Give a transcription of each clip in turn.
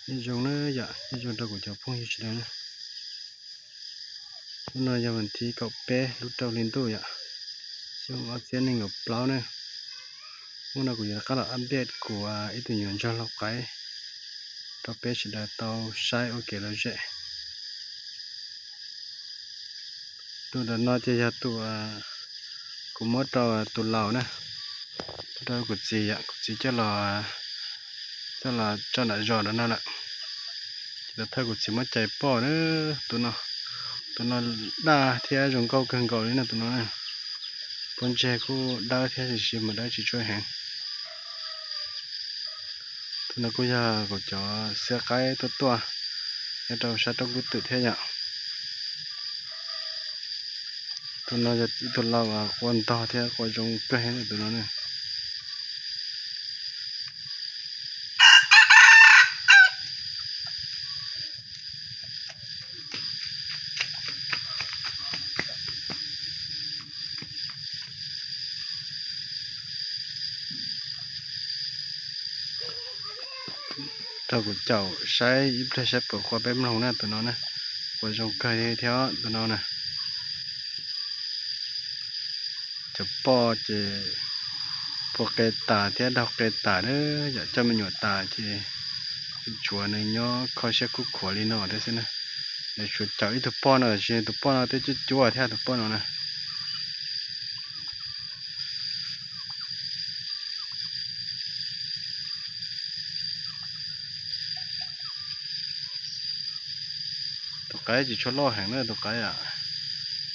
Nyob zoo na yom, nyob zoo rau kuv cov phooj ywg sawv daws na. Hnub no yog vas thib kaum peb lub rau hli ntuj yom, xyoo ob txhiab nees nkaum plaub na. Hnub no kuv yuav rov qab los update kuv ib tug nyuam ntsuag lau qaib rau peb sawv daws tau saib ua kev lom zem. Tus ntawm no ces yog tus kuv muab rau tus laus na, rau kuv txiv yom, kuv txiv coj los, coj los tso nram zos ntawm no lawm. Ces thaum kuv txiv muab cais poj na, tus no, tus no daj thiab zoo nkauj kawg nkaus li no tus no na. Pob ntseg kuj dawb thiab tiam sis mas dawb tsis tshua heev. Tus no kuj yog kuv cov xiab qaib tuaj tuaj nyob rau sab roob kub twm thiab yom. Tus no yog ib tug lau qua ntog thiab qua zoo kawg tus no na. Rau kuv caum saib ib pliag saib puas qua peb mloog na tus no na. Qua zoo kawg li thiab tus no na. Cov poj ces pua qe tas thiab daug qe tas na, yom, coj me nyuam tas ces tshuav nws nyob kho siab khuj khuav li no thiab xwb na. Nws tshuav caum ib tug poj no tiam sis tus poj no twb cuab cuab thiab tus poj no na. Tus qaib tsis tshua loj heev na tus qaib,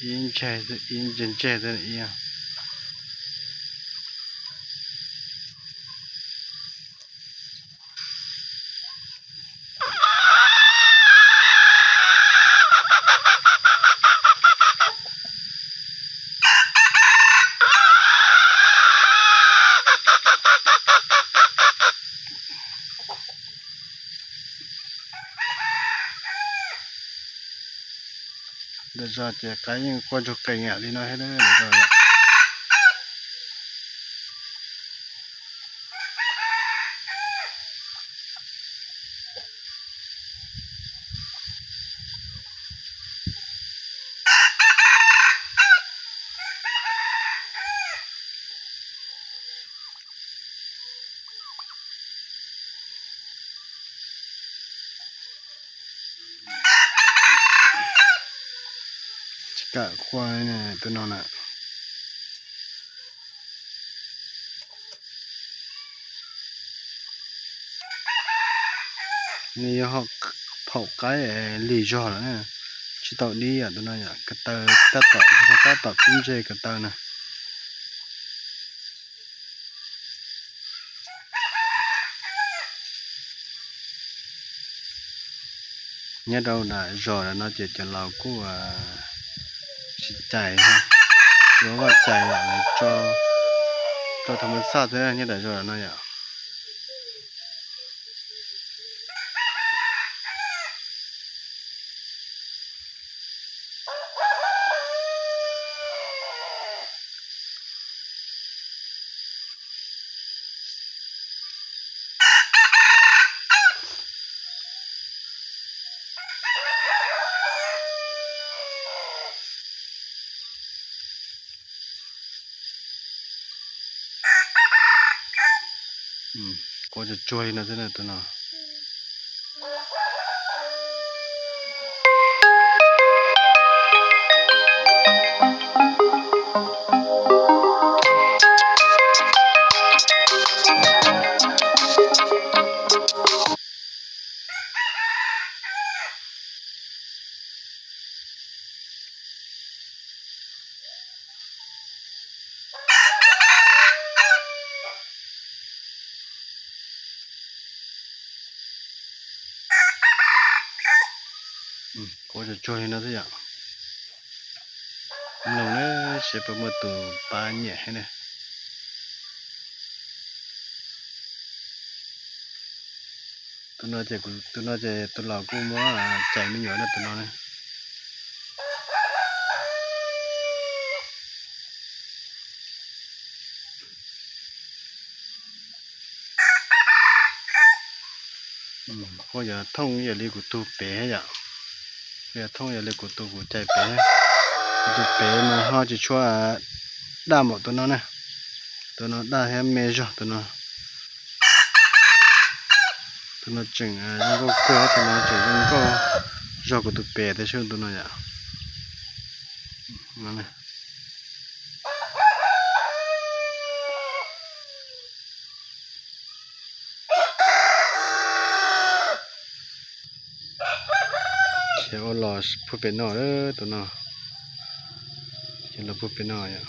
ib ntseg, ib ntseg ntseg xwb ib. Lawv zos ces qaib yeej quaj ntsoog qees yam li no thiab lawv zos. Tsis kam quaj tus no na. Nws yog phaum qaib lig zog lawm na, tsis tau dib yom tus no yom, ko taw tab tom, tab tom pib ntseg ko taw na. Nyob rau nram zos no ces cov laus kuj tsis cais, yuav vaj cais tso rau thaum maj xaj xwb nyob nram zos no yom. Quaj tsuag tsuag li no xwb na tus no. Quaj tsuag tsuag li no xwb yom. Mloog na, seb puas muaj tus pab nyiam thiab na. Tus no ces, tus no ces tus laus kuj muab cais me nyuam na tus no na. Kuj yog thooj ib yam li kuv tus pem yom. Kuj yog thooj ib yam li kuv tus kuv cais pem. Kuv tus pem mas ho tsis tshua daj npaum tus no na. Tus no daj thiab me zog tus no. Tus no tseem zoo nkauj kawg, tus no tseem zoo nkauj zog kuv tus pem thiab sub tus no yom. Ces ua los puag pem no, tus no ces los puag pem no yom.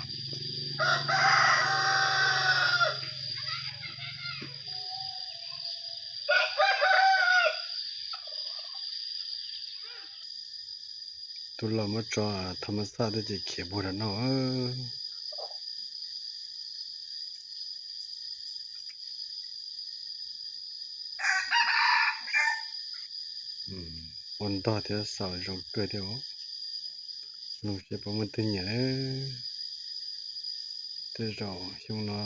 Tus los muab tso thas mas xaj twb ces khiav puag rau no. Ua ntog thiab xaus zoo kawg thiab. Mloog seb puas muaj twg nyiam. Tej zaum xyoo no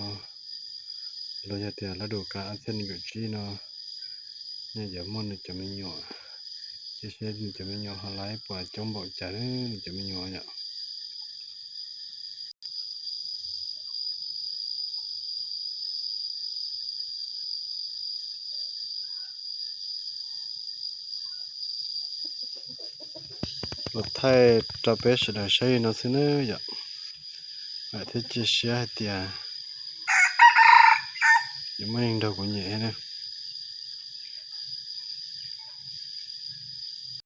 los yog tias lawv du kav ob txhiab nees nkaum tsib no, nws yuav muaj nws cov me nyuam, cia seb nws cov me nyuam ho laiv puas coob npaum cas nws cov me nyuam yom. Los thaij rau peb sawv daws saib li no xwb nawb yom. Vam thiab cia siab hais tias yuav muaj neeg nrog kuv nyiam thiab.